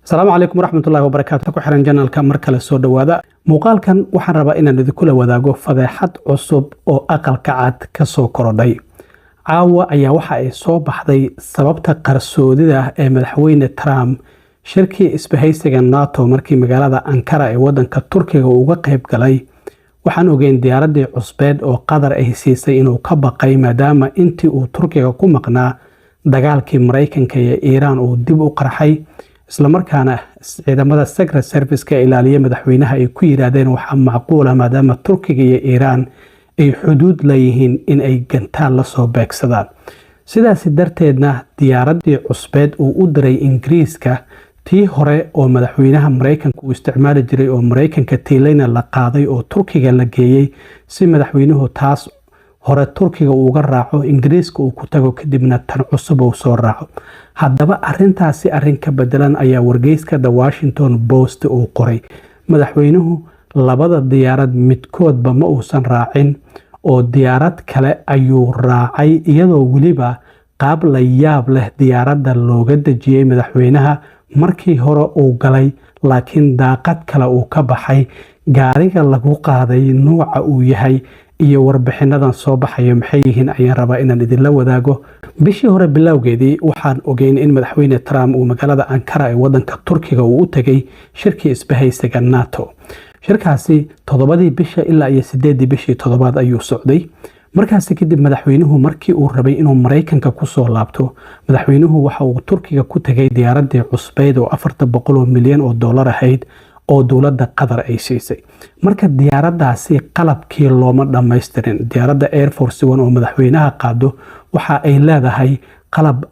Asalaamu calaykum waraxmatullahi wabarakaatu. Ku xiran channelka, mar kale soo dhowaada. Muuqaalkan waxaan rabaa inaan idinkula wadaago fadeexad cusub oo Aqalka Cad ka soo korodhay. Caawa ayaa waxa ay soo baxday sababta qarsoodida ah ee Madaxweyne Trump shirkii isbahaysiga NATO markii magaalada Ankara ee wadanka Turkiga uu uga qayb galay. Waxaan ogeyn diyaaraddii cusbeed oo Qatar ay siisay inuu ka baqay, maadaama intii uu Turkiga ku maqnaa dagaalkii Maraykanka iyo Iiraan uu dib u qarxay, islamarkaana ciidamada Secret Serviceka ilaaliya madaxweynaha ay ku yiraahdeen waxaa macquula, maadaama Turkiga iyo Iiraan ay xuduud leeyihiin, in ay gantaal lasoo beegsadaan. Sidaasi darteedna diyaaraddii cusbeed uu u diray Ingiriiska, tii hore oo madaxweynaha Maraykanka uu isticmaali jiray oo Maraykanka tiilayna la qaaday oo Turkiga la geeyey, si madaxweynuhu taas hore Turkiga uu uga raaco, Ingiriiska uu ku tago, kadibna tan cusub uu soo raaco. Haddaba arintaasi arrin ka bedelan ayaa wargeyska The Washington Post uu qoray. Madaxweynuhu labada diyaarad midkoodba ma uusan raacin oo diyaarad kale ayuu raacay, iyadoo weliba qaab la yaab leh diyaaradda looga dejiyey madaxweynaha. Markii hore uu galay, laakiin daaqad kale uu ka baxay. Gaariga lagu qaaday nuuca uu yahay iyo warbixinadan soo baxayo maxay yihiin ayaan rabaa inaan idinla wadaago. Bishii hore bilowgeedii waxaan ogeyn in Madaxweyne Trump uu magaalada Ankara ee wadanka Turkiga uu u tegay shirkii isbahaysiga NATO. Shirkaasi 7dii bisha ilaa iyo 8dii bishii toddobaad ayuu socday. Markaasi kadib madaxweynuhu markii uu rabay inuu Maraykanka kusoo laabto, madaxweynuhu waxa uu Turkiga ku tegay diyaaradii cusbeyd oo 400 milyan oo dollar ahayd oo dowladda Qatar ay siisay. Marka diyaaraddaasi qalabkii looma dhammaystirin. Diyaaradda Air Force One oo madaxweynaha qaado waxa ay leedahay qalab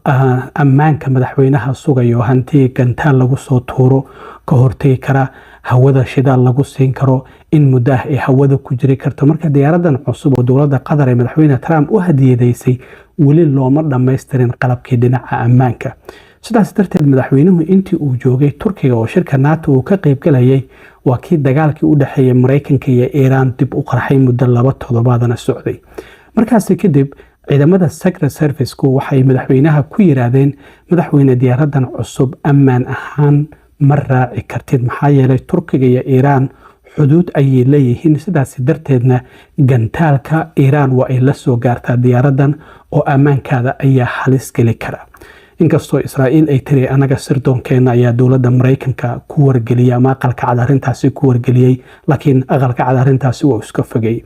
ammaanka madaxweynaha sugayo, hanti gantaal lagu soo tuuro ka hortegi kara, hawada shidaal lagu siin karo, in muddo ah ay hawada ku jiri karto. Marka diyaaradan cusub oo dowladda Qatar ee Madaxweyne Trump u hadiyadeysay weli looma dhammaystirin qalabkii dhinaca ammaanka. Sidaas darteed madaxweynuhu intii uu joogay Turkiga oo shirka NATO uu ka qaybgalayay, waa kii dagaalkii u dhexeeyay Maraykanka iyo Iiraan dib u qarxay, muddo 2 toddobaadana socday. Markaasi kadib ciidamada Secret Serviceku waxay madaxweynaha ku yiraahdeen: "Madaxweyne, diyaaradan cusub ammaan ahaan ma raaci kartid, maxaa yeelay Turkiga iyo Iiraan xuduud ayay leeyihiin. Sidaas darteedna gantaalka Iiraan waa ay la soo gaartaa diyaaradan oo ammaankaada ayaa halis geli kara." Inkastoo Israa'iil ay tiri anaga sirdoonkeena ayaa dowladda Maraykanka ku wargeliyay ama Aqalka Cad arrintaasi ku wargeliyey, laakiin Aqalka Cad arrintaasi waa iska fogey.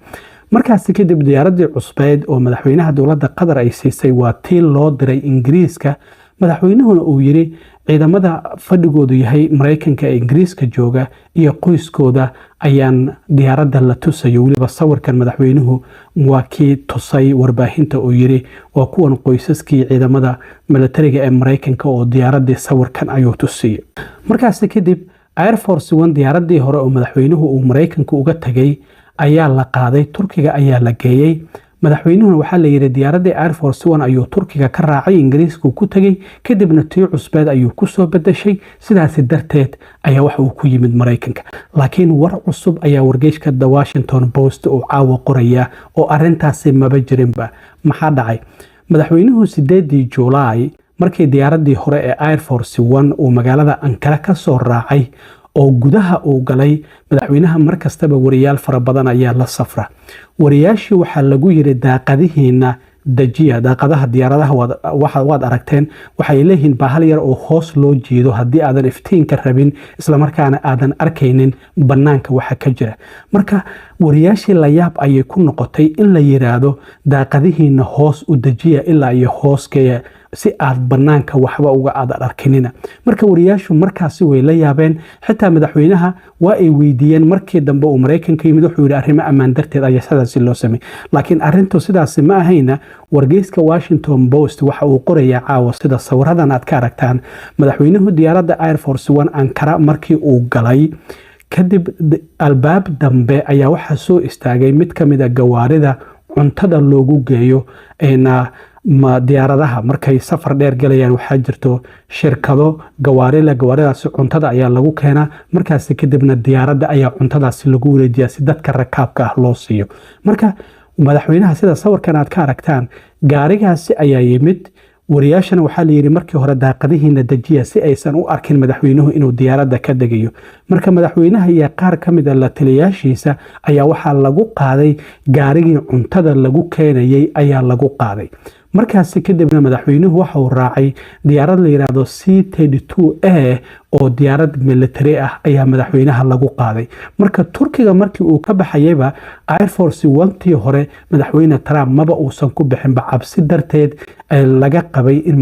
Markaasi kadib diyaaraddii cusbeed oo madaxweynaha dowladda Qatar ay siisay waa tii loo diray Ingiriiska. Madaxweynuhuna uu yiri ciidamada fadhigoodu yahay Maraykanka ee Ingiriiska jooga iyo qoyskooda ayaan diyaaradda la tusayo. Weliba sawirkan madaxweynuhu waa kii tusay warbaahinta oo yiri waa kuwan qoysaskii ciidamada milatariga ee Maraykanka, oo diyaaraddii sawirkan ayuu tusiyey. Markaasi kadib Air Force One, diyaaraddii hore oo madaxweynuhu uu Maraykanka uga tagay, ayaa la qaaday, Turkiga ayaa la geeyey. Madaxweynuhuna waxaa la yidhi diyaaraddii Air Force One ayuu Turkiga ka raacay, Ingiriiska ku tegey, kadibna tii cusbeed ayuu kusoo bedeshay. Sidaasi darteed ayaa waxa uu ku yimid Maraykanka. Laakiin war cusub ayaa wargeyska The Washington Post uu caawa qoraya oo arintaasi maba jirinba. Maxaa dhacay? Madaxweynuhu 8dii Juulaay markii diyaaraddii hore ee Air Force One uu magaalada Ankara ka soo raacay oo gudaha uu galay, madaxweynaha mar kastaba wariyaal fara badan ayaa la safra. Wariyaashii waxaa lagu yiri: "Daaqadihiina dejiya." Daaqadaha diyaaradaha waad aragteen, waxay leeyihiin bahal yar oo hoos loo jiido haddii aadan iftiinka rabin, islamarkaana aadan arkaynin bannaanka waxa ka jira. Marka wariyaashii layaab ayay ku noqotay in la yiraahdo daaqadihiina hoos u dejiya ilaa iyo hooskeeya, si aad bannaanka waxba uga aadan arkinina. Marka wariyaashu markaasi way la yaabeen. Xitaa madaxweynaha waa ay weydiiyeen markii dambe uu Maraykanka yimid. Wuxuu yidhi arrimo ammaan darteed ayaa sidaasi loo sameeyey, laakiin arrintu sidaasi ma ahayna. Wargeyska Washington Post waxa uu qorayaa caawa, sida sawiradan aad ka aragtaan, madaxweynuhu diyaaradda Air Force One Ankara markii uu galay kadib, albaab dambe ayaa waxaa soo istaagay mid ka mid a gawaarida cuntada loogu geeyo diyaaradaha markay safar dheer galayaan. Waxaa jirto shirkado gawaarile, gawaaridaasi cuntada ayaa lagu keenaa. Markaasi kadibna diyaaradda ayaa cuntadaasi lagu wareejiyaa si dadka rakaabka ah loo siiyo. Marka madaxweynaha, sida sawirkan aad ka aragtaan, gaarigaasi ayaa yimid. Wariyaashana waxaa la yidhi markii hore daaqadihiina dejiya si aysan u arkin madaxweynuhu inuu diyaaradda ka degayo. Marka madaxweynaha iyo qaar ka mid ah la taliyaashiisa ayaa waxaa lagu qaaday gaarigii cuntada lagu keenayay ayaa lagu qaaday. Markaasi kadibna madaxweynuhu waxa uu raacay diyaarad la yidhaahdo C-32 A oo diyaarad military ah ayaa madaxweynaha lagu qaaday. Marka Turkiga markii uu ka baxayayba, Air Force One-tii hore madaxweyne Trump maba uusan ku bixinba, cabsi darteed laga qabay in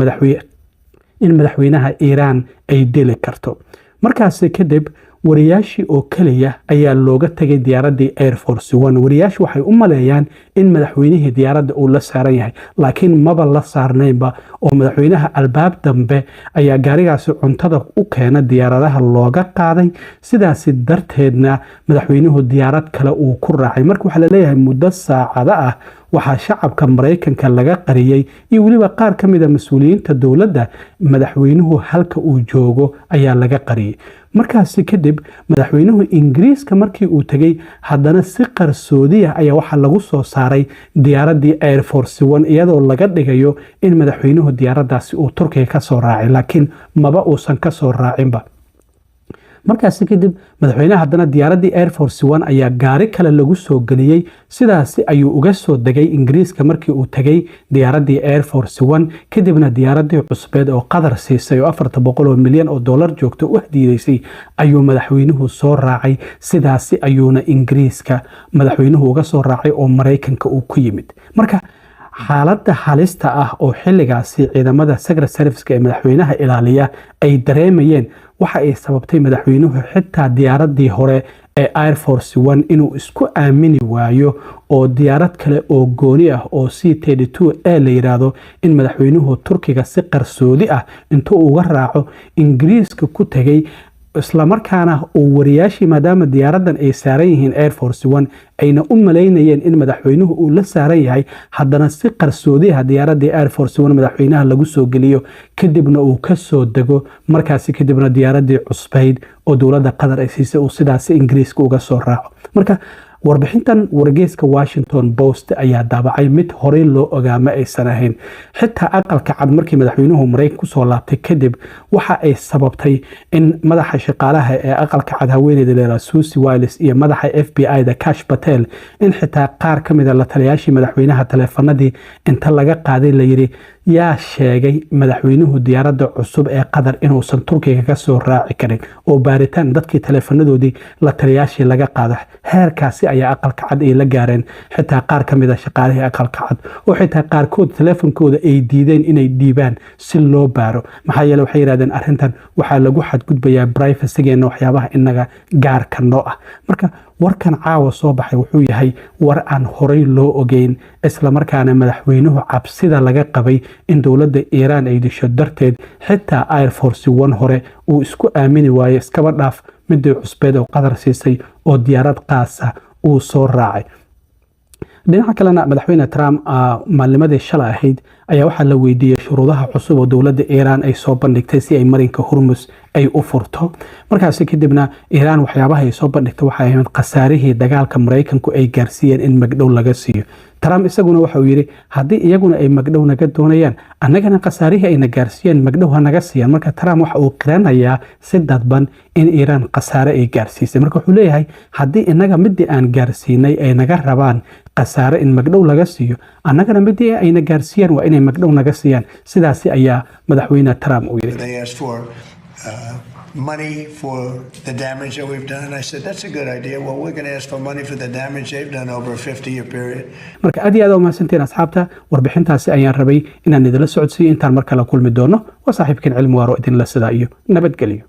madaxweynaha Iiraan ay dili karto. Markaasi kadib wariyaashii oo keliya ayaa looga tegay diyaaraddii Air Force One. Wariyaashu waxay u maleeyaan in madaxweynihii diyaaradda uu la saaran yahay, laakiin maba la saarnaynba, oo madaxweynaha albaab dambe ayaa gaarigaasi cuntada u keena diyaaradaha looga qaaday. Sidaasi darteedna madaxweynuhu diyaarad kale uu ku raacay. Marka waxaa laleeyahay muddo saacado ah waxaa shacabka Maraykanka laga qariyey iyo weliba qaar ka mid ah mas-uuliyiinta dowladda madaxweynuhu halka uu joogo ayaa laga qariyey. Markaasi kadib madaxweynuhu Ingiriiska markii uu tegey, haddana si qarsoodiya ayaa waxaa lagu soo saaray diyaaraddii Air Force One, iyadoo laga dhigayo in madaxweynuhu diyaaraddaasi uu Turkiga ka soo raacay, laakiin maba uusan ka soo raacinba. Markaasi kadib madaxweynaha haddana diyaaraddii Air Force One ayaa gaari kale lagu soo geliyey. Sidaasi ayuu uga soo degay Ingiriiska markii uu tegay diyaaraddii Air Force One. Kadibna diyaaraddii cusbeed oo Qatar siisay oo $400 milyan joogto u hadiideysay ayuu madaxweynuhu soo raacay. Sidaasi ayuuna Ingiriiska madaxweynuhu uga soo raacay oo Maraykanka uu ku yimid. Marka xaaladda halista ah oo xilligaasi ciidamada Secret Service-ka ee madaxweynaha ilaaliya ay dareemayeen waxa ay sababtay madaxweynuhu xitaa diyaaraddii hore ee Air Force One inuu isku aamini waayo, oo diyaarad kale oo gooni ah oo C-32 A la yidhaahdo in madaxweynuhu Turkiga si qarsoodi ah intuu uga raaco Ingiriiska ku tegay, islamarkaana uu wariyaashii, maadaama diyaaraddan ay saaran yihiin Air Force One ayna u malaynayeen in madaxweynuhu uu la saaran yahay, haddana si qarsoodiha diyaaraddii Air Force One madaxweynaha lagu soo geliyo, kadibna uu ka soo dego. Markaasi kadibna diyaaraddii cusbayd oo dowladda Qatar ay siisay uu sidaasi Ingiriiska uga soo raaco. Marka warbixintan wargeyska Washington Post ayaa daabacay, mid horey loo ogaa ma aysan ahayn. Xitaa Aqalka Cad markii madaxweynuhu Maraykan kusoo laabtay kadib, waxa ay sababtay in madaxa shaqaalaha ee Aqalka Cad, haweeneyda leera Susie Wiles, iyo madaxa FBI da Kash Patel, in xitaa qaar ka mid ah la taliyaashii madaxweynaha taleefanadii inta laga qaaday la yiri: "Yaa sheegay madaxweynuhu diyaaradda cusub ee Qatar inuusan Turkiga ka soo raaci karin?" Oo baaritaan dadkii taleefanadoodii la taliyaashii laga qaado. Heerkaasi ayaa Aqalka Cad ay la gaareen, xitaa qaar ka mid ah shaqaalihii Aqalka Cad oo xitaa qaarkood taleefonkooda ay diideen inay dhiibaan si loo baaro. Maxaa yeele, waxay yidhahdeen arrintan waxaa lagu xadgudbayaa privacy-geena, waxyaabaha inaga gaarka noo ah. Marka warkan caawa soo baxay wuxuu yahay war aan horey loo ogeyn, islamarkaana madaxweynuhu cabsida laga qabay in dowladda Iiraan ay disho darteed xitaa Air Force One hore uu isku aamini waayo, iskaba dhaaf midii cusbeed oo Qatar siisay oo diyaarad qaasa uu soo raacay. Dhinaca kalena, madaxweyne Trump maalnimadii shalay ahayd ayaa waxaa la weydiiyey shuruudaha cusub oo dowladda Iiraan ay soo bandhigtay si ay marinka Hormus ay u furto. Markaasi kadibna Iiraan waxyaabaha ay soo bandhigtay waxay ahayd khasaarihii dagaalka Maraykanku ay gaarsiiyeen in magdhow laga siiyo. Trump isaguna waxa uu yidhi haddii iyaguna ay magdhow naga doonayaan, annagana khasaarihii ayna gaarsiiyeen magdhow ha naga siiyaan. Marka Trump waxa uu qiranayaa si dadban in Iiraan khasaare ay gaarsiisay. Marka wuxuu leeyahay haddii innaga midii aan gaarsiinay ay naga rabaan khasaare in magdhow laga siiyo, annagana midii ayna gaarsiiyaan waa inay magdhow naga siiyaan. Sidaasi ayaa madaxweyne Trump uu yidhi. They asked for money for the damage that we've done. I said, "That's a good idea." Well, we're going to ask for money for the damage they've done over a 50 year period. Marka aad iyo aad umahadsantiin asxaabta, warbixintaasi ayaan rabay inaan idinla socodsiiyo. Intaan mar kale kulmi doono, waa saaxiibkiin Cilmi Waaro idinla sidaa iyo nabadgelyo.